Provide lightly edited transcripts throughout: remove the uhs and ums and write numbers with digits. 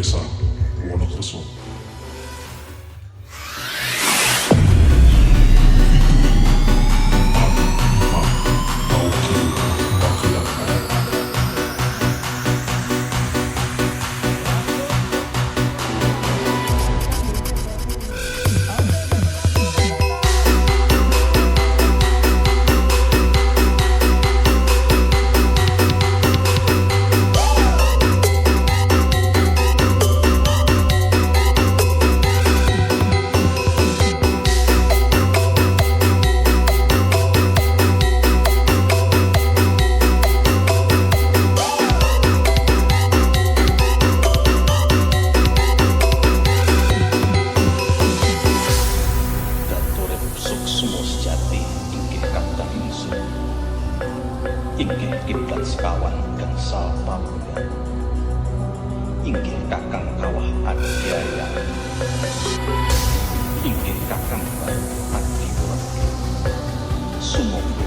Desa Wonokerso. Inggih kiblat sekawan gangsal pawulan, inggih kakang kawah adhyaya, inggih kakang adiwurga. Sumangga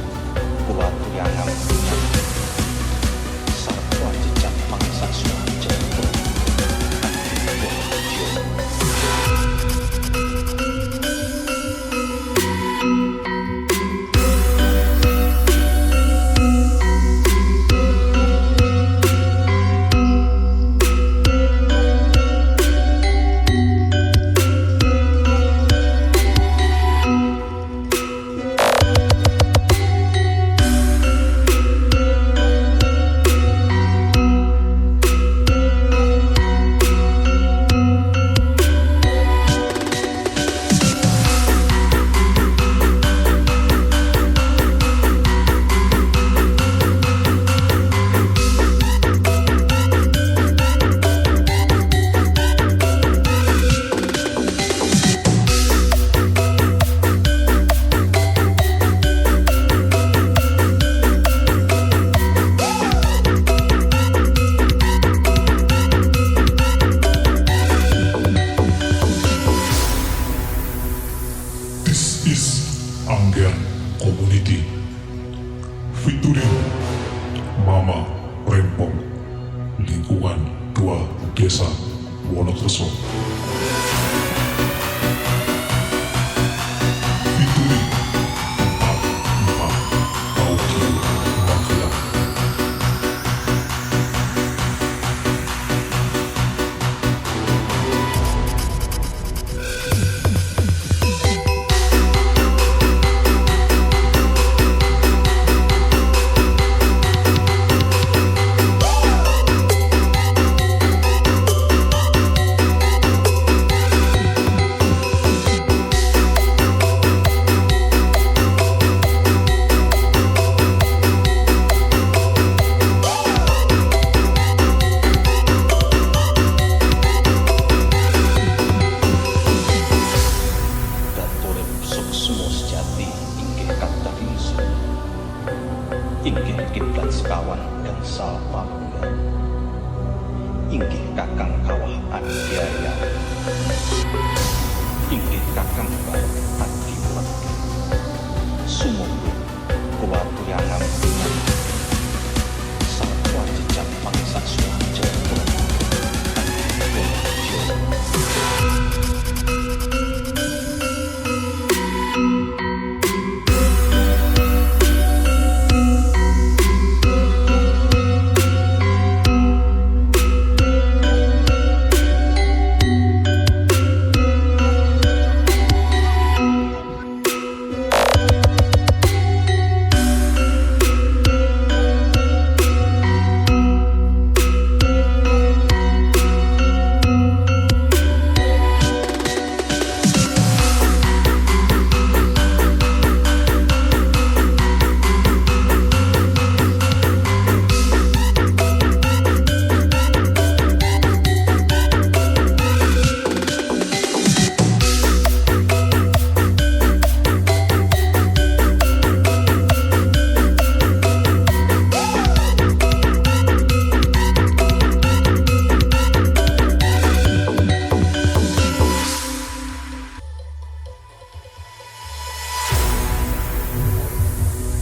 kula aturiangan sarta jejak mangsa swaja adiwurga. This is Angger Community featuring Mama Rempong, Lingkungan 2 Desa Wonokerso. Featuring 44 Audio Magelang. Inggih kiblat sekawan gangsal pawulan, inggih kakang kawah adhyaya, inggih kakang adiwurga. Sumangga kula aturiangan sarta jejak mangsa swaja adiwurga.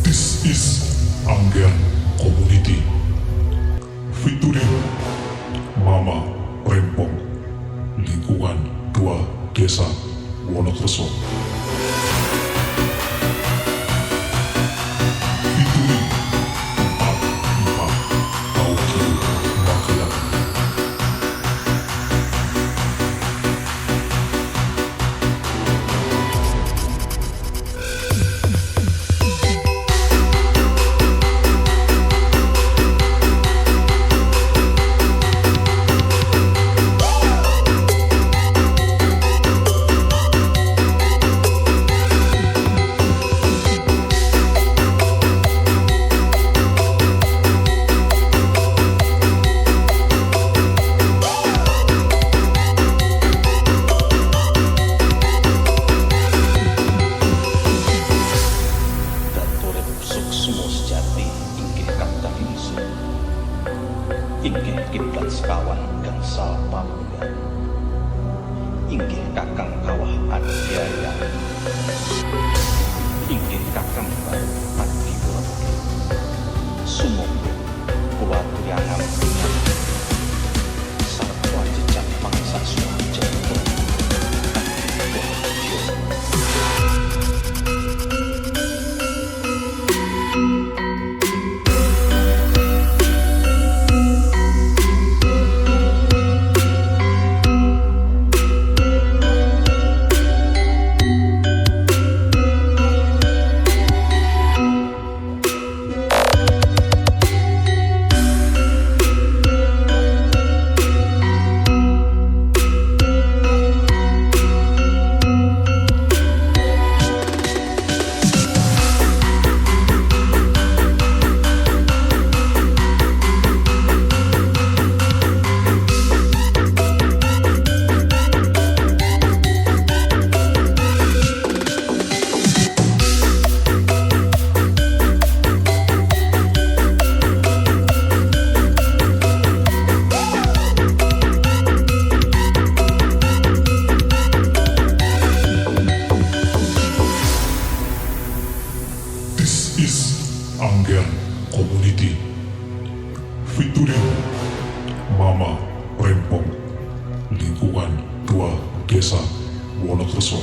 This is Angger Community featuring Mama Rempong. Desa Wonokerso. Featuring 44 Audio Magelang. Daturip suksma sejati inggih kakang ingsun. Inggih kiblat sekawan gangsal palunggan. Inggih kakang kawah adhyaya. Inggih kakang adiwati. Sumangga kula aturiangan sarta jejak mangsa swaja. This is Angger Community featuring Mama Rempong, Lingkungan 2 Desa Wonokerso.